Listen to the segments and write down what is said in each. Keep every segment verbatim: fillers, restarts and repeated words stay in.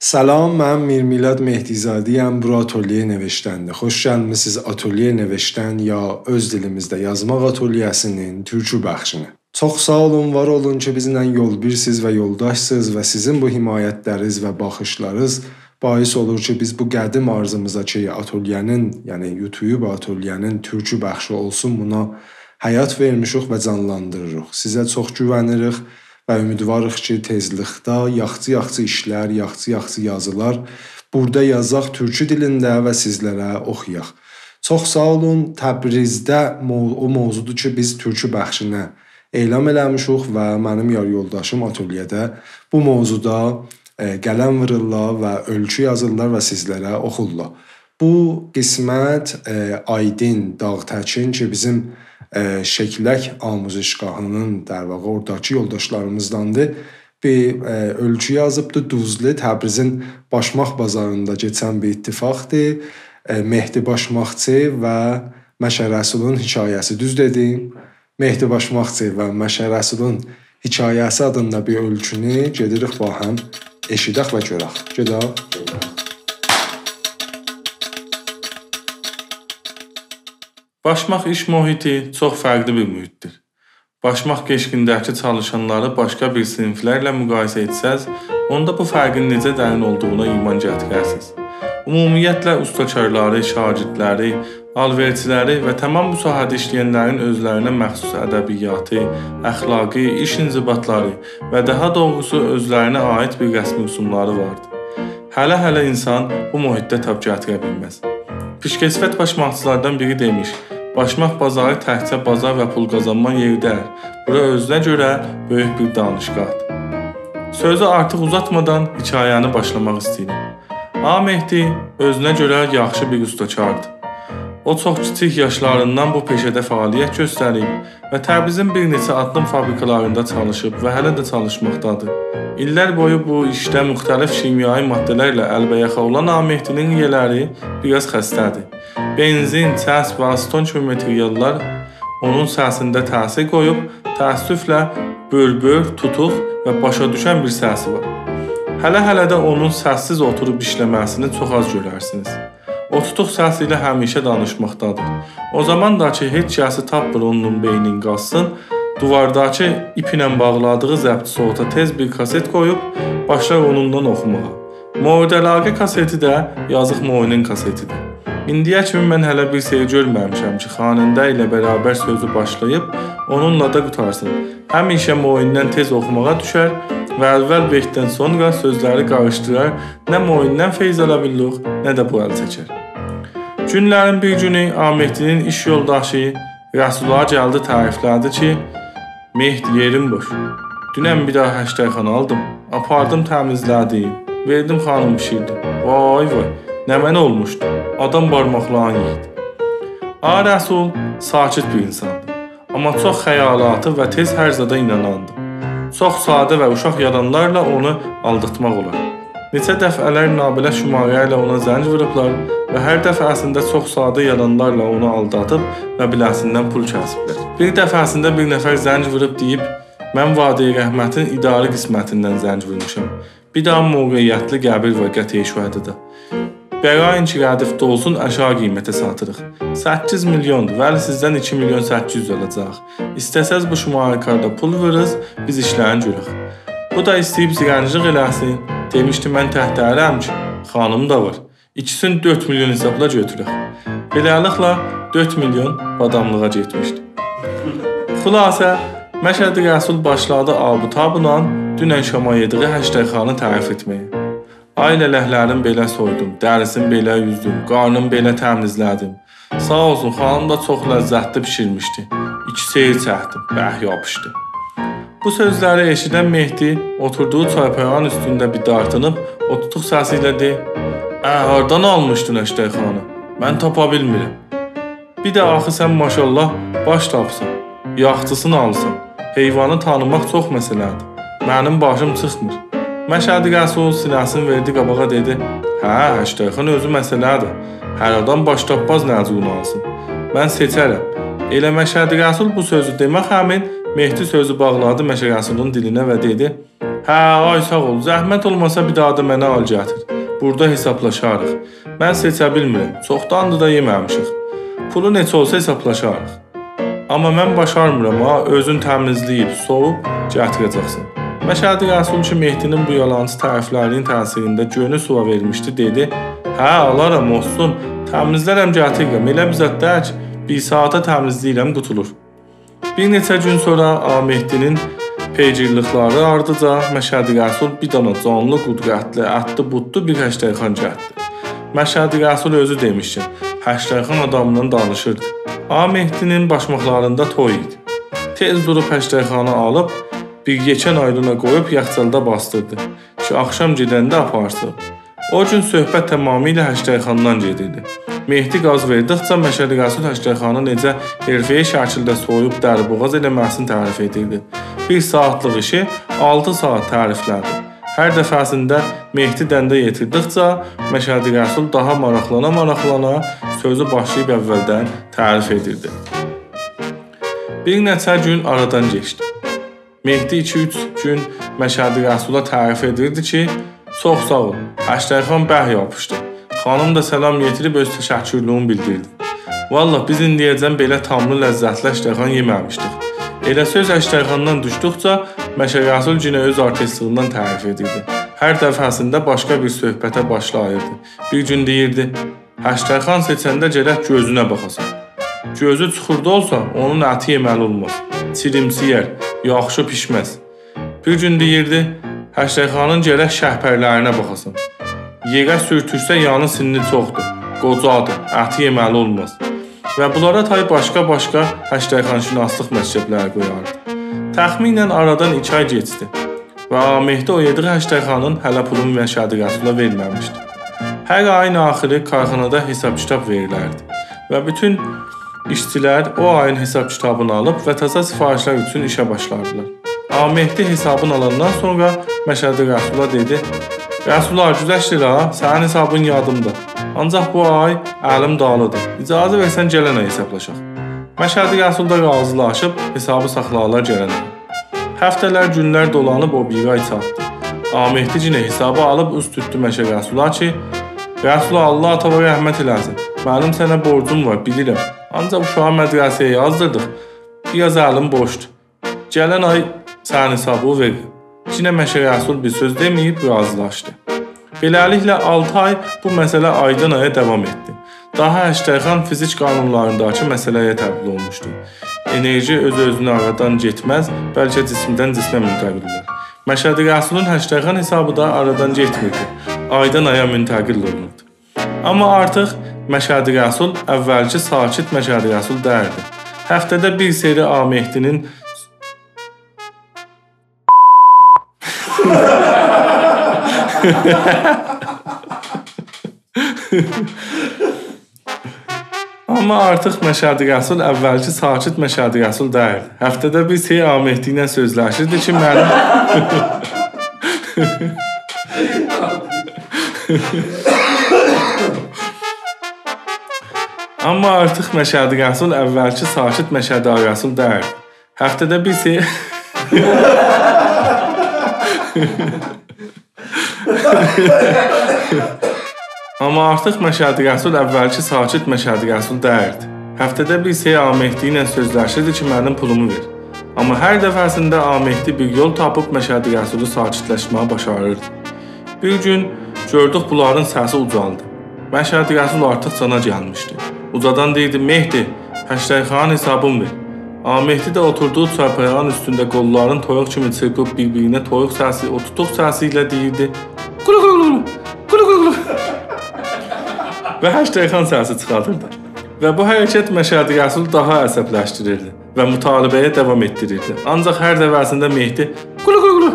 سلام، من میرمیلاد مهدی‌زاده‌یم. بورا آتلیه نوشتن‌دیر. خوش گلمیسینیز آتلیه نوشتن یا اؤز دیلیمیزده یازماق آتلیه‌سی‌نین تورکی بخشینه. چوخ ساغ اولون، وار اولون کی، بیزله یول‌بیرسیز و یولداشسینیز و سیزین بو حمایت‌لرینیز و باخیشلارینیز باعث اولور کی، بیز بو قدیم آرزوموزا کی، آتلیه‌نین، یعنی یوتیوب آتلیه‌نین تورکی بخشی اولسون، بونا حیات وئرمیشیک و جانلاندیریریق. سیزه چوخ گووه‌نیریک و امیدواریق کی، تئزلیکده یاخشی-یاخشی ایشلر، یاخشی-یاخشی یازیلار بورادا یازاق تورکی دیلینده و سیزلره اوخویاق. چوخ ساغ اولون. تبریزده مو-، او موضوعدور کی، بیز تورکی بخشینه اعلام ائله‌میشیک و منیم یار یولداشیم آتلیه‌ده بو موضوعدا، ائ، قلم وورورلار و اؤیکو یازیرلار و سیزلره اوخورلار. بو قسمت، ائ، آیدین داغ‌تکین کی، بیزیم، ائ، شکلک آموزشگاهی‌نین، در واقع، اوراداکی یولداشلاریمیزداندیر، بیر، ائ، اؤیکو یازیبدی. دوزلو، تبریزین باشماق بازاریندا کئچن بیر اتفاقدیر. ائ، مهدی باشماقچی و مشه رسولون حکایه‌سی. دوز دئدیم؟ مهدی باشماقچی و مشه رسولون حکایه‌سی آدیندا بیر اؤیکونو گئدیریک باهم ائشیدک و گؤرک. گئدک. باشماق ایش محیطی چوخ فرقلی بیر محیطدیر. باشماق کئشکینده‌کی چالیشانلاری باشقا بیر صینیفلرله مقایسه ائتسز، اوندا بو فرقین نئجه درین اولدوغونا ایمان گتیررسینیز. عمومیتله، اوستاکارلاری، شاگردلری، آلوئرچیلری و تمام بو ساحه‌ده ایشله‌ینلرین اؤزلرینه مخصوص ادبیاتی، اخلاقی، ایش انضباطلاری و داها دوغروسو اؤزلرینه عایید بیر رسم و رسوملاری واردی. هله-هله اینسان بو محیطده تاب گتیره بیلمز. پیشکسوت باشماقچیلاردان بیری دئمیش: «باشماق بازاری تکجه بازار و پول قازانما یئری دئییل. بورا اؤزونه گؤره بؤیوک بیر دانشگاهدیر.» سؤزو آرتیق اوزاتمادان حکایه‌نی باشلاماق ایسته‌ییرم. آقا مهدی اؤزونه گؤره یاخشی بیر اوستاکاردیر. او چوخ کیچیک یاشلاریندان بو پئشه‌ده فعالیت گؤستریب و تبریزین بیر نئچه آددیم فابریکالاریندا چالیشیب و هله ده چالیشماقدادیر. ایللر بویو بو ایشده مختلف شیمیایی ماده‌لرله البه‌یاخا اولان آقا مهدی‌نین ریه‌لری بیر آز خسته‌دیر. بنزین، چسب و آستون کیمی ماتریاللار اونون سسینده تأثیر قویوب، تأسفله بؤربؤر، توتوق و باشا دوشن بیر سسی وار. هله-هله ده اونون سس‌سیز اوتوروب ایشله‌مه‌سینی چوخ آز گؤررسینیز. او توتوق سسی ایله همیشه دانیشماقدادیر. او زامان دا کی، هئچ کسی تاپمیر اونون بئینین قازسین، دیوارداکی ایپ ایله باغلادیغی ضبط صوتا تئز بیر کاست قویوب، باشلار اونوندان اوخوماغا. مورد علاقه کاستی ده یازیق معینین کاستیدیر. ایندییه کیمی من هله بیر شئی گؤرمه‌میشم کی، خواننده ایله برابر سؤزو باشلاییب، اونونلا دا قوتارسین. همیشه معیندن تئز اوخوماغا دوشر و اول بیتدن سونرا سؤزلری قاریشدیرار، نه معیندن فیض آلا بیلیریک، نه ده بو ال چکر. گونلرین بیر گونو آقا مهدی‌نین ایش یولداشی رسولا گلدی، تعریفله‌دی کی، «مهدی، یئرین بوش. دونن بیر دانا هشترخانا آلدیم، آپاردیم تمیزله‌دیم، وئردیم خانیم بیشیردی. وای وای، نمنه اولموشدو؟ آدام بارماقلارینی یئییردی.» آقا رسول ساکت بیر اینساندی، آمما چوخ خیالاتی و تئز هر زادا ایناناندی. چوخ ساده و اوشاق یالانلارلا اونو آلداتماق اولار. نئچه دفعه‌لر نابلد شماره‌لرله اونا زنگ ووروبلار و هر دفعه‌سینده چوخ ساده یالانلارلا اونو آلدادیب و بیله‌سیندن پول کسیبلر. بیر دفعه‌سینده بیر نفر زنگ ووروب دئییب: «من وادی رحمتین اداره قسمتیندن زنگ وورموشام. بیر دانا موقعیتلی قبیر وار قطعه‌شهدادا. برای اینکه ردیف دولسون، آشاغی قیمته ساتیریق. سککیز میلیوندور، ولی سیزدن ایکی میلیون سککیز یوز آلاجاغیق. ایسته‌سز بو شماره‌کاردا پول وئریز، بیز ایشلرینی گؤرک.» بو دا ایسته‌ییب زیرنگلیک ائله‌سین، دئمیشدی: «من تک دئییرم کی، خانیم دا وار. ایکیسینی دؤرد میلیون حسابلا گؤتورک.» بئله‌لیکله، دؤرد میلیون باداملیغا گئتمیشدی. خلاصه، مشهدی رسول باشلادی آب و تابلا دونن شاما یئدیگی هشترخانی تعریف ائتمه‌یه. «آی لله‌لرین بئله سویدوم، دریسین بئله یوزدوم، قارنین بئله تمیزله‌دیم. ساغ اولسون، خانیم دا چوخ لذتلی بیشیرمیشدی. ایکی سئیر چکدیم، به یاپیشدی.» بو سؤزلری ائشیدن مهدی اوتوردوغو چارپایانین اوستونده بیر دارتینیب، او توتوق سسی ایله دئدی: «اه، هاردان آلمیشدین هشترخانی؟ من تاپا بیلمیرم.» «بیر ده آخی سن ماشاالله باش تاپسان، یاخچیسینی آلسان. حیوانی تانیماق چوخ مسئله‌دیر. منیم باشیم چیخمیر.» مشهدی رسول سینه‌سینی وئردی قاباغا، دئدی: «هه، هشترخان اؤزو مسئله‌دیر. هر آدام باش تاپماز نه جورونو آلسین. من سئچرم.» ائله مشهدی رسول بو سؤزو دئمک همین، مهدی سؤزو باغلادی مشه رسولون دیلینه و دئدی: «هه، آی ساغ اول، زحمت اولماسا بیر داها دا منه آل گتیر. بورادا حسابلاشاریق. من سئچه بیلمیرم، چوخداندیر دا یئمه‌میشیک. پولو نئچه اولسا حسابلاشاریق. آمما من باشارمیرام ها، اؤزون تمیزله‌ییب، سوووب گتیره‌جکسن.» مشهدی رسول کی مهدی‌نین بو یالانچی تعریفلری‌نین تأثیرینده گؤنو سووا وئرمیشدی، دئدی: «هه، آلارام، اولسون. تمیزلرم، گتیررم. ائله بیر زاد دئییل کی، بیر ساعاتا تمیزله‌ییرم، قوتولور.» بیر نئچه گون سونرا آقا مهدی‌نین پیگیرلیکلری آردیجا مشهدی رسول بیر دانا جانلی، قدرتلی، اتلی بوتلو بیر هشترخان گتدی. مشهدی رسول اؤزو دئمیشدی، هشترخان آداملا دانیشیردی. آقا مهدی‌نین باشماقلاریندا توی ایدی. تئز دوروب هشترخانی آلیب، بیر یئکه نایلونا قویوب یخچالدا باسدیردی کی، آخشام گئدنده آپارسین. او گون صحبت تمامیله هشترخاندان گئدیردی. مهدی گاز وئردیکجه مشهدی رسول هشترخانی نئجه حرفه‌ای شکیلده سویوب دربوغاز ائله‌مه‌سینی تعریف ائدیردی. بیر ساعاتلیق ایشی آلتی ساعات تعریفله‌دی. هر دفعه‌سینده مهدی دنده یئتیردیکجه مشهدی رسول داها ماراقلانا-ماراقلانا سؤزو باشلاییب اولدن تعریف ائدیردی. بیر نئچه گون آرادان کئچدی. مهدی ایکی-اوچ گون مشهدی رسولا تعریف ائدیردی کی، چوخ ساغ اول، هشترخان برک یاپیشدی. خانیم دا سلام یئتیریب اؤز تشکرلویونو بیلدیردی. والله، بیز ایندیه‌جن بئله تاملی، لذتلی هشترخان یئمه‌میشدیک. ائله سؤز هشترخاندان دوشدوکجه مشهدی رسول یئنه اؤز آرتیستلیغیندان تعریف ائدیردی. هر دفعه‌سینده باشقا بیر صحبته باشلاییردی. بیر گون دئییردی: «هشترخان سئچنده گرک گؤزونه باخاسان. گؤزو چوخوردا اولسا، اونون اتی یئمه‌لی اولماز. چیریمسییر، یاخشی بیشمز.» بیر گون دئییردی: «هشترخانین گرک شهپرلرینه باخاسان. یئره سورتوشسه، یانی سنّی چوخدور، قوجادیر، اتی یئمه‌لی اولماز.» و بونلارا تای باشقا-باشقا هشترخان‌شناسلیق مطلبلری قویاردی. تخمیناً آرادان ایکی آی کئچدی. و آقا مهدی او یئدیگی هشترخانین هله پولونو مشهدی رسولا وئرمه‌میشدی. هر آیین آخیری کارخانادا حساب-کیتاب وئریلردی و بوتون ایشچیلر او آیین حساب-کیتابینی آلیب و تازا سفارشلر اوچون ایشه باشلاردیلار. آقا مهدی حسابینی آلاندان سونرا مشهدی رسولا دئدی: «رسول آقا، گذشت ائله ها، سنین حسابین یادیمدا. آنجاق بو آی الیم دالیدیر. اجازه وئرسن، گلن آی حسابلاشاق.» مشهدی رسول دا راضیلاشیب حسابی ساخلادیلار گلن آی. هفته‌لر، گونلر دولانیب او بیری آی چاتدی. آقا مهدی یئنه حسابی آلیب اوز توتدو مشهدی رسولا کی، «رسول، الله آتاوا رحمت ائله‌سین. منیم سنه بورجوم وار، بیلیرم. آنجاق اوشاغی مدرسه‌یه یازدیردیق. بیر آز الیم بوشدور. گلن آی سنین حسابینی وئررم.» یئنه مشهدی رسول بیر سؤز دئمه‌ییب راضیلاشدی. بئله‌لیکله، آلتی آی بو مسئله آیدان آیا داوام ائتدی. داها هشترخان فیزیک قانونلارینداکی مسئله‌یه تبدیل اولموشدو. انرژی اؤز-اؤزونه آرادان گئتمز، بلکه جسمدن جسمه منتقل اولار. مشهدی رسولون هشترخان حسابی دا آرادان گئتمیردی. آیدان آیا منتقل اولونوردو. آمما آرتیق مشهدی رسول اولکی ساکت مشهدی رسول دئییردی. هفته‌ده بیر سری آقا مهدی‌نین آمما آرتیق مشهدی رسول اولکی ساکت مشهدی رسول دئییردی. هفته‌ده بیر سری آقا مهدی ایله سؤزلشیردی کی، منیم آمما آرتیق مشهدی رسول اولکی ساکت مشهدی رسول دئییردی. هفته‌ده بیر سری آمما آرتیق مشهدی رسول اولکی ساکت مشهدی رسول دئییردی. هفته‌ده بیر سری آقا مهدی ایله سؤزلشیردی کی، منیم پولومو وئر. آمما هر دفعه‌سینده آقا مهدی بیر یول تاپیب مشهدی رسولو ساکتلشمه‌یی باشاریردی. بیر گون گؤردوک بونلارین سسی اوجالدی. مشهدی رسول آرتیق جانا گلمیشدی. اوجادان دئییردی: «مهدی، هشترخانین حسابینی وئر.» آقا مهدی ده اوتوردوغو چارپایانین اوستونده قوللارین تویوق کیمی چیرپیب بیر-بیرینه، تویوق سسی، او توتوق سسی ایله دئییردی: «قولو، قولو، قولو، قولو، قولو، قولو.» و هشترخان سسی چیخاردیردی. و بو حرکت مشهدی رسولو داها عصبلشدیریردی و مطالبه‌یه داوام ائتدیریردی. آنجاق هر دفعه‌سینده مهدی «قولو، قولو، قولو،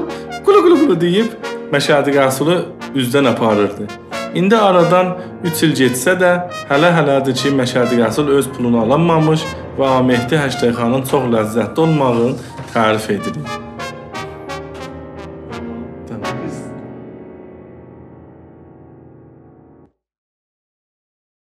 قولو، قولو، قولو» دئییب مشهدی رسولو اوزدن آپاریردی. ایندی آرادان اوچ ایل گئتسه ده، هله-هله‌دیر کی، مشهدی رسول اؤز پولونو آلانمامیش و آقا مهدی هشترخانین چوخ لذتلی اولماغینی تعریف ائدیردی.